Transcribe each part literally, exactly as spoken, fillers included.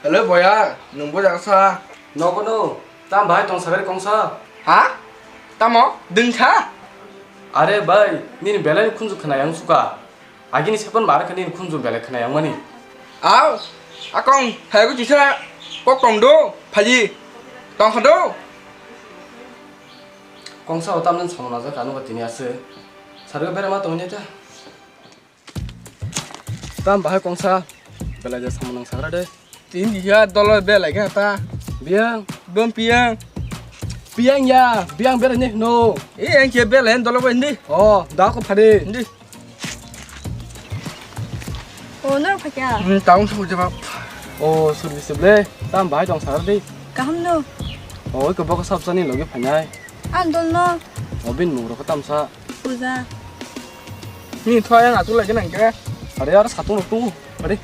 Hello boya, nwng bo jaga sa? Nogo no, tam bahai tong sagari kongsa? Ha? Tamo? Dwngsa? Are bai, nini belai ni khunju khna yang suka. Agini sepan bar kha nini khunju belai khna yang mani. Aw, akong, hai go chisa, kok tong do, phaji, tong kha do. Kongsa o tamni samung najak ano ba tini ase. Sarga bera ma tongni ta. Tam bahai kongsa, belai ja samung nang sagra de. Tin dia dolo belai ga ta. Biang. Bom piang. Piang ya, biang bera ni no. Eh, yang ke belai dolo ba hindi. Oh, da ko phade. Hindi. O, norok phaikha? Hmm, taung sa jawab. O, Surbi Sible, tam bahai tong sagra de. Kaham no? O, ko boko sab sani logi phanai. Andol no. O bin mung rok tamsa. Puja. Ni thwa yang atu lagi nang ke. Are ar satu rok tu. Are.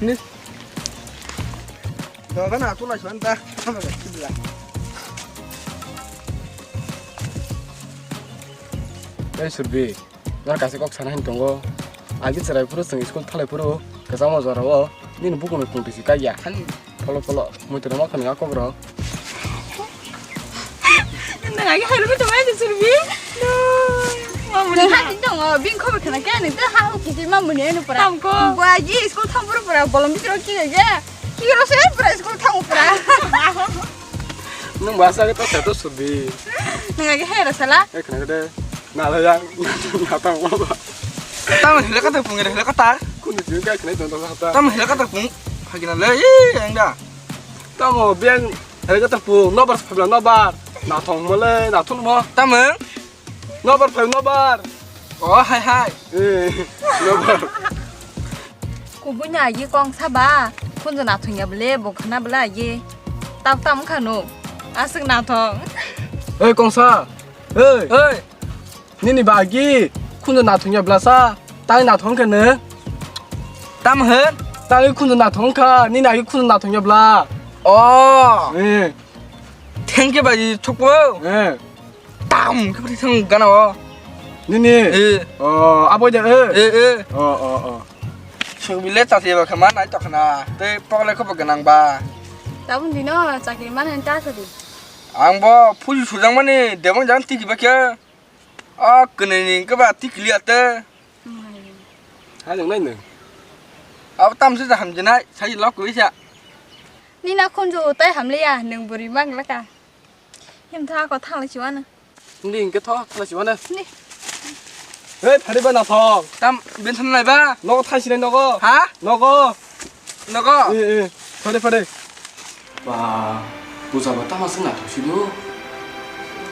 Ni. Doga na atu lagi suan ta. Sama ga sibla. Ei Surbi, nor kaisa kok sana hin tongo. Agi chwrai phuru chwng school thalai phuru kwchangma jora o nini bukuno tong tisi kaiya. Ani. Polo polo, muitu rama khani ga kok rok. Nang agi hai rumi tongo ani Surbi. No. Mamuni. Nang ha tin tongo, bing khobo khana khe ani te ha u kiti mamuni ani pura. Tamko. Bo agi school thang phuru pura bolong bikiro kire ge. Kiro se pura school thang pura. Nwng ba sa to sa to Surbi. Nwng agi hai ra sala. Eh, khna de. Na la yang. Na ta mo ba. Tamo hela kata pung, hela kata. Kunu jin ka khna to ta ta. Tamo hela kata pung. Phagina le, eh, yang da. Tamo biang hela kata pung. No bar sa phabla no bar. Na thong mo le, na thun mo. Tamo. Nobar phai nobar. O hai hai. Eh, nobar. Kubui ni agi kong saba, khunju nathung ya bele, bo khana bele agi. Tap tam khanu. Aswk nathung. Ei kongsa. Ei. Ei. Nini ba agi khunju nathung ya bela sa. Tang nathung khe ne. Tam hen. Tang khunju nathung kha, nini agi khunju nathung ya bela. O. Eh. Thank you bai thukbo. Eh. Tam khe bwrwi thang gana o. Nini? Eh. Oh, abo de, eh. Eh, eh. Oh, oh, oh. Sugbi le chati ba khama nai to khana. Tei pokle khobo gwnang ba. Tabun dino chakri mane ta sadi. Ang bo phuji sujang mani debong jang tiki ba khe. O kwnwi ni khe ba tiki liya te. Hmm. Hai nang nai nang. Abo tam se hamjinai sai lok kwi sa. Nina khunju tai hamliya nang buri mang laka. Him tha ko thang lai chiwano. Hindi hingke tho thang lai chiwano. Hindi. Hei, phari ba nathok. Tam ben thang lai ba? Nogo thang sinai nogo. Ha? Nogo. Nogo. Eh, eh. Phari, phari. Ba, puja ba tama sing nathok sido.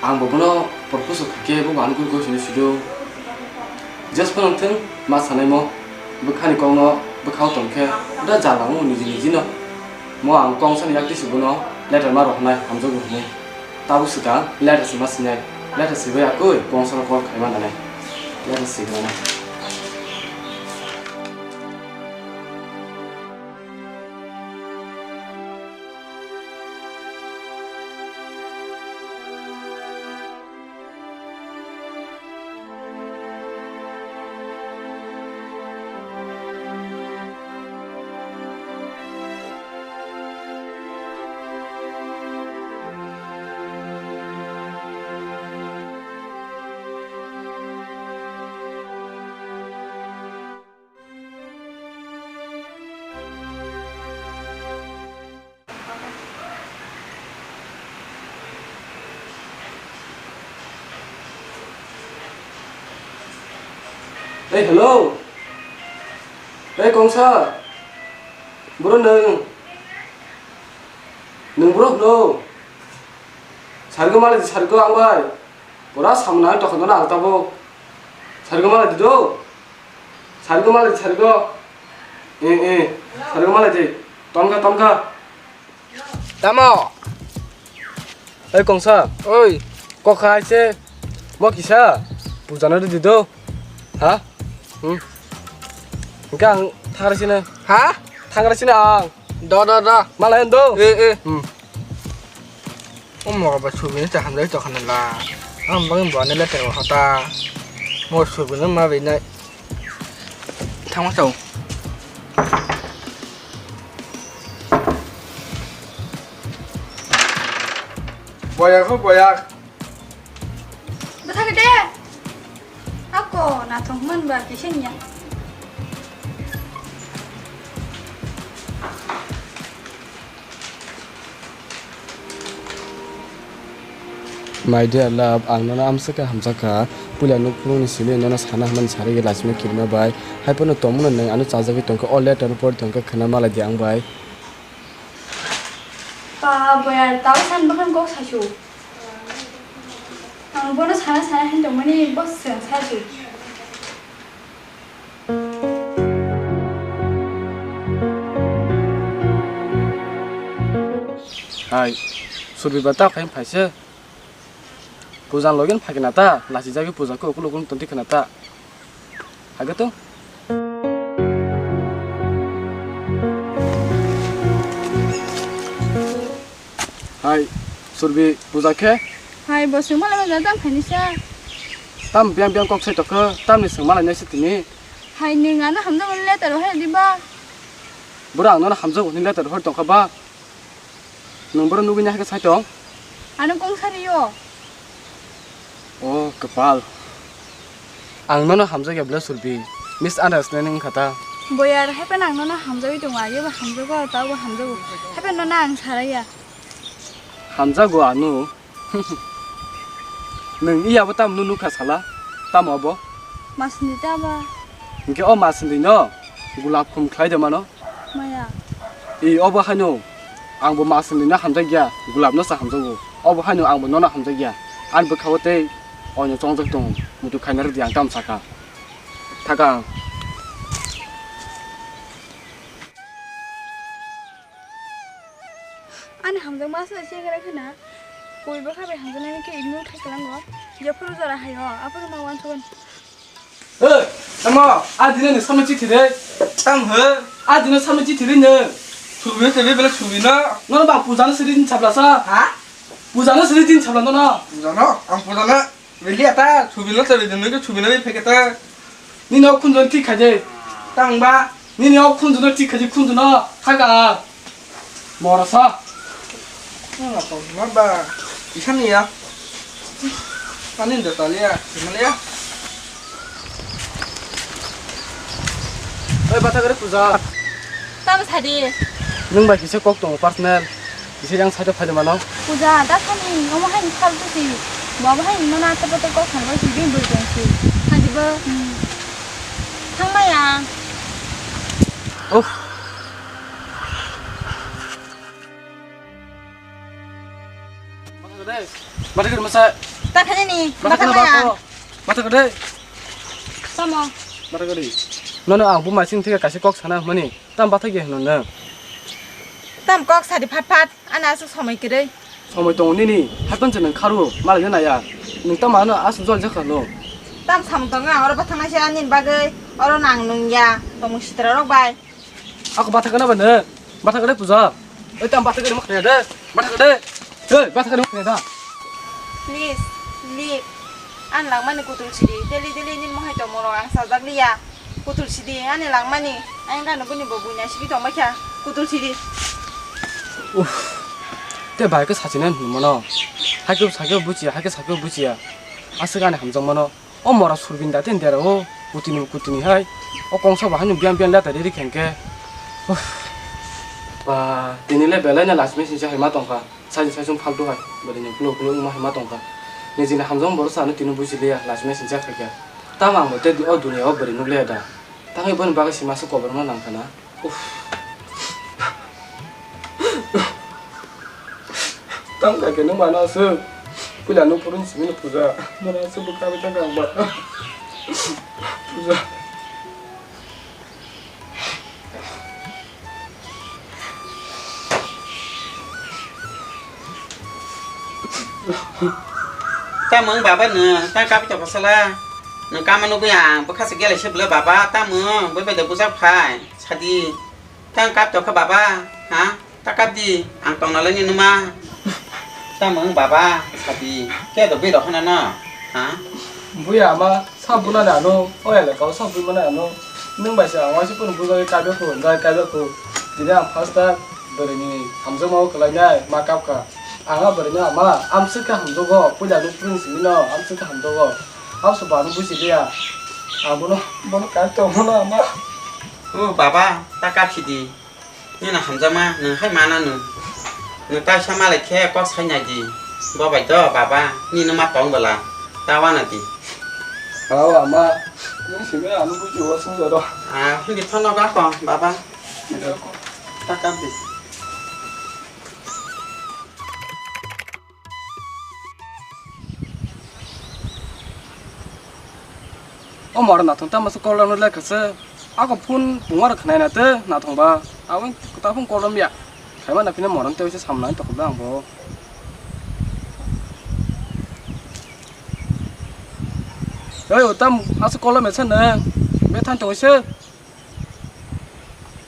Ang bo bono propose khaike bo ban gul gul sini sido. Just phano thung ma sanai mo. Bwkhani kokno bwkhao tongkhe da jala wngo niji niji no. Mo ang kong sani yak tisi bono letter ma rohornai hamjakgo hinwi. Tabuk swkang letter sima sinai. Letter sibai yakui kong sano call khaima nanai. Letter sigwlana. Hey, hello. Hey, kongsa. Bro, nwng. Nwng bro, hello. Sargo male, sargo ang bai. Pura samna ang tokon na ang tabo. Sargo male dido. Sargo male, sargo. Eh, eh. Sargo male di. Tongka, tongka. Tamo? Oi, kongsa. Oi. Kok hai se. Mo kisa. Pujana di do. Ha? Hmm. Engka ang thangra sini. Ha? Thangra sini ang. Do, do, do. Malai do. Eh, eh. Hmm. Omo ba subini ta hamjai to khana la. Ang bang bo ne le te hota. Mo subini ma be nai. Thangma chao. Boyak ho boyak. Bwthak de. Ako nathok man ba kisa niya. My dear love, ang nono amswk khe hamjakha. Puila nukphuruni simi nono sana hwnmani sarigwi lachima kirima bai. Haiphano tongmano nwng ano chajagwi tongkha, o letter no pori tongkha khwna malai di ang bai. Pa, boyar, tao san bakhan kok sasu. Ang bono sana sana hin tongmani bo swng sasu. Hai, Surbi ba ta khai phaise. Puja logi phai khna ta, lachijagwi puja khe ukulukun tonti khna ta. Haga to? Hai, Surbi, puja khe? Hai, bo swngma lai ma tam phaini sa. Tam biang biang kok sai tokho, tamni swngma lai nai se tini. Hai, nwng ano hamjakmani letter rw hai diba? Bwrang nono hamjakmani letter rw hai tongkha ba? Nwng bono nugwi nai hakhe sai tong? Ano kong sari o. O kwpal. Ang nono hamjakya bwle Surbi. Misunderstanding wngkha ta. Boyar, haiphano ang nono hamjagwi tongo, agebo hamjago, taobo hamjago. Haiphano nono ang saraya. Hamjago ano. Nwng iyabo tamo nukha sala? Tamo abo? Masni ta ba? Hinkhe o masni no gulab khum khlai de mano? Maya. I obo haino angbo masni no hamjakya, gulab no sa hamjago. Obo haino angbo nono hamjakya. Ani bwkha o tei oino chongjak tongo. Muitu khaina rwdi ang tamo sakha. Thaka ang. Ani hamjakma aswk se khe khna. Koi bwkha bai hamjaknai khe ignore khai kwlango. Jephuru jora hai o, aphuru ma uansukgwin. Hey, tamo, a dino ni samno chithi re. Tam he? A dino samno chithi re ne. Subi se be bela subi na. Nono ba puja no siri din sabla sa. Ha? Puja no siri din sabla nono. Puja no, ang puja na. Beliya ta, subi no sabi dun ke subi no bi pheke ta. Nini o khunju no thik khaje. Tang ba, nini o khunju no thik khaje, khunju no thaka. Morosa. Wala ko ma ba, isani ya. Ani da taliya, maliya. Oi, bata gare puja. Tamo sadi. Nwng bai kisa kok tongo personal. Kisa yang side o phai mano. Puja, da thani, omo hai ni phal tusi. Bo abo hai ni mano ata pata kok thang bai sidi bui tong si. Hadi bo. Hmm. Thang maya. Oh. Bata gare masa. Ta thani ni. Bata gare maya. Bata gare. Tamo. Bata gare. Nono ang buma sing thika kaisa kok sana mani. Tam bathakya hwno nwng? Tam kok sadi phat phat, ani aswk somoi kwrwi. Somoi tongo nini, haphang se nwng kharu, malai naya. Nwng tamo ano aswk jol jakha no? Tam samung tongo ang oro bathaknai se ani bagwi, oro nang nungya, tongmung sitra rok bai. Ako bathakna ba nwng? Bathakna puja. Oi, tam bathakna mukhnaya de, bathakna de. Hey, bathakna mukhnaya da. Please, leave. Ang langmani kutul sidi, daily daily nini mohai tongmung rok ang sajak liya. Kutul sidi ani langmani, ayang gano boni bo buina sigi tongma kha, kutul sidi. Uff, te bai khe sachina hinwi mano. Hai khe sakhe buchiya, hai khe sakhe buchiya. Aswk ani hamjak mano. O mora surbin da ten dera o, kutini kutini hai. O kongsa bo haino biyan biyan leta riri khenkhe. Uff. Ba, tini le belai na last message hai ma tongkha. Saisung saisung faltu hai, bwrwi ni phuluk phuluk wngma hai ma tongkha. Nijini hamjakma borok sa ano tini buji liya, lachima sincha khaikha. Tamo ang bo tei o duniya o bwrwi nuk liya da. Tangwi boni bagwi se masa koborma nangkha na. Uff. Tamo kha khe nung mano aswk. Puila nuk phuru simi no puja. Mona aswk bwkha bai thangkha ang ba. Puja. Tamung baba no, ta kapi to pasala. No kama no buya, bwkha se gele se bwle baba, tamung, bai bai de bujak phai, sadi. Ta kap to kha baba, ha? Ta kap di, ang tongna lai ni numa. Tamung baba, sadi. Ke do biro hana na, ha? Buya ama, sa buna na no, o ele ka sa buna na no. Nung bai sa, ang waisi pun buga kabe ko, ga kabe ko. Dina ang first time, bere ni, hamjak mau kelai nai, ma kap ka. Ang a bwrwino ama, amswk khe hamjago, puila nwng phwrwng simi no, amswk khe hamjago. Abo se bo ano buji liya. Ang bono, bono kar tongmano ama. O baba, ta kap sidi. Nini hamjakma, nwng hai mana nwng. Nwng ta sa malai khe kok sai nai di. Bo bai do, baba, nini ma tong bwla. Ta wana di. Aw ama, nwng simi ano buji o sung jaro. Ah, hindi thono ga ko, baba. Ta kap di. O mora nathong tamo se call rwna lekha se. Ako phone pungwaro khnaina te nathong ba. Awin ta phone call romya. Khaima na phina moran te se samna to khobla ang bo. Oi, o tam ase call me se ne. Be than to se.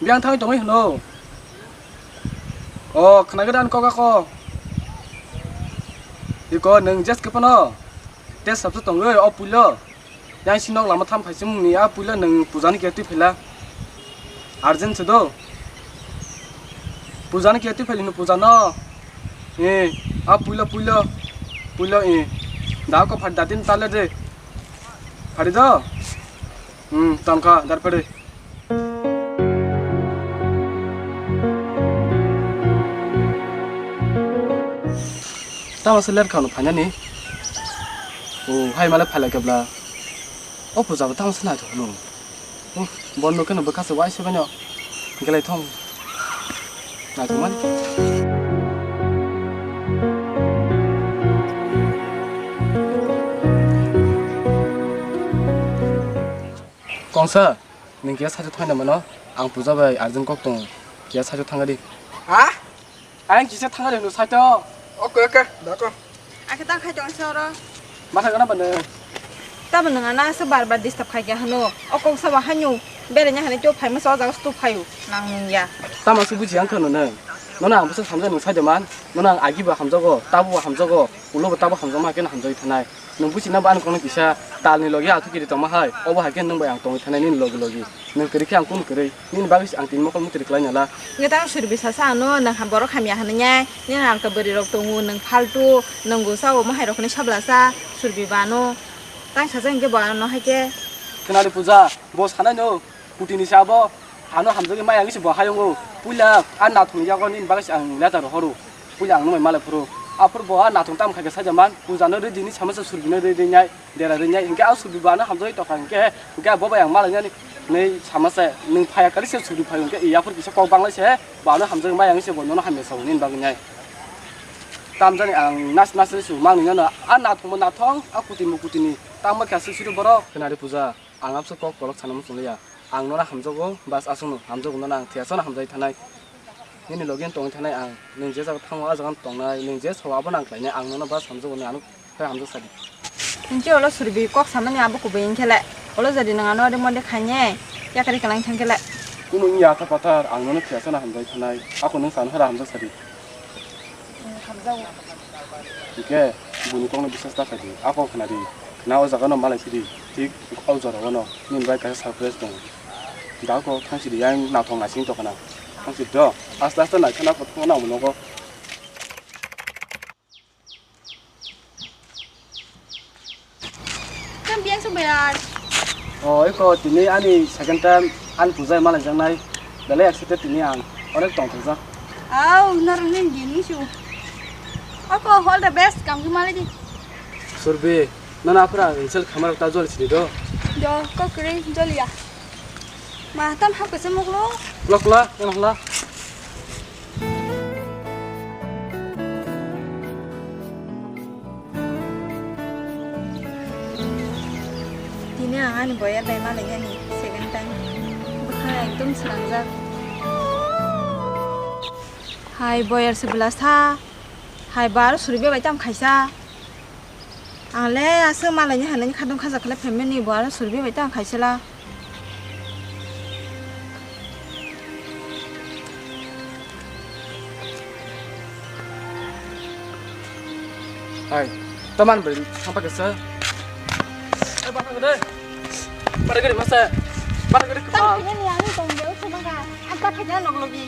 Biyang thangwi tongwi hwno. O, khwnagwi dan kok ako. Iko nwng jes khe phano test sabse tongwi o puilo. Yang sinok lama tham phaising mungni a puilo nwng puja ni khe twi phaila. Urgent se do. Puja ni khe twi phaili no puja no. E, a puilo puilo. Puilo e. Da ko phar datin tale de. Phari do. Hmm, tongkha dar phari. Tamo se let khano phainani. O hai male phailai kebla. O puja bo tamo se naithok no. O bon no keno bwkha se wai se bano. Gelai thong. Naithok mani. Kongsa. Nwng kiya site o thangna mano, ang puja bai urgent kok tongo, kiya site o thangari. Ha? Ang kisa thangari hwnwi site o? Oke, oke, dako. Akhe ta khai tong se oro. Matha gana bano. Tamo nwng ana se bar bar disturb khai kya hwno. O kok sabo hanyu bere nya hwnwi to phai masa o jaga stu phayu. Nang nung ya. Tamo se buji ang khano nang. Nono ang bwsa samjak nwng site man. Nono ang agi bo hamjago, tabo bo hamjago, ulo bo tabo hamjakma khe no hamjagwi thanai. Nwng buchina ba ani kokno kisa talni logi athukiri tongma hai, obo hai khe nwng bai ang tongwi thanai nini logi logi. Nwng kwrwi khe ang kunu kwrwi, nini bagwi se ang tini mokol mukiri khlai nala. Nge tang Surbi sasa ano, nwng ham borok hamya hwnwi nai, nini alka bwrwi rok tongo, nwng faltu, nwng go sao, omo hai rok hwnwi sabla sa, Surbi ba ano. Tang sacha hinkhe bo ano hai khe. Khwnari puja, bo sanai no. Kutini se abo ano hamjagwi maya wngwi se bo hayungo. Puila a nathokni yago nini bagwi se ang letter rohoro. Puila ang nwng bai malai phuru. Aphuru bo a nathok tamo khai khe saida man. Puja no rwdi hinwi sama se Surbi no rwdi nai. Dera rwdi nai. Hinkhe a Surbi bo ano hamjagwi tokha hinkhe. Hinkhe bo bai ang malai nani. Nai sama se nwng phaiya kari se Surbi phaio hinkhe. Yaphuru kisa kok banglai se. Bo ano hamjagwi maya wngwi se bo nono hamya sao nini bagwi nai. Tamjani ang nas nas se su mangni nono. A nathok mo nathok. A kuti mo kutini. Tamo khe aswk siro borok. Khwnari puja. Ang abso kok kolok sana muchung liya. Ang nona hamjago, bas aswkno hamjago, nona ang thiyasano hamjai thanai. Nini logi tongwi thanai ang, nwng je jaga thango a jaga tongnai, nwng je sao abono ang khlainai, ang nono bas hamjago, nwng ano khe hamjak sadi. Hinkhe olo Surbi kok samani abo kubui hinkhe le, olo jadi nwng ano rimode khainai, yakari kwlai thangkhe le. Kunu wngya atha pathar, ang nono thiyasano hamjai thanai, ako nwng sana hara hamjak sadi. Hamjago. Hingke buni kokno biswas ta khaidi, a kok khna di. Na o jaga no malai phidi, thik o jora o no nini bai kaisa surprise tongo. Da kok thang sidi, yang naithok naising tongkha na. Thang sidi do, aste aste naikha na kok thang nang bo nogo. Tang biyang sung bayar. O, iko tini ani second time ani puja ma laijaknai. Belai excited tini ang. Onek tongthokjak. Au, norok nini din misu. Oko, all the best, kam khe malai di. Surbi, nana apra insel khamar ta jol sini do. Do, kok kre jol ya. Ma, tam hap kese moklo. Lokla, yang hla. Tini ang ani boyar bai malainani second time. Bwkha ekdom srangjak. Hai boyar se bwlasa. Hai bo aro Surbi bai tamo khaisa. Ang le aswk malaini hanani khatong khaja khlai phaimani bo aro Surbi bai tamo khaisala. Hai, taman beri sampai kesa. Eh, batang gede. Batang gede masa. Batang gede. Tang kene ni ani tong jauh sama ka. Apa kena log logi.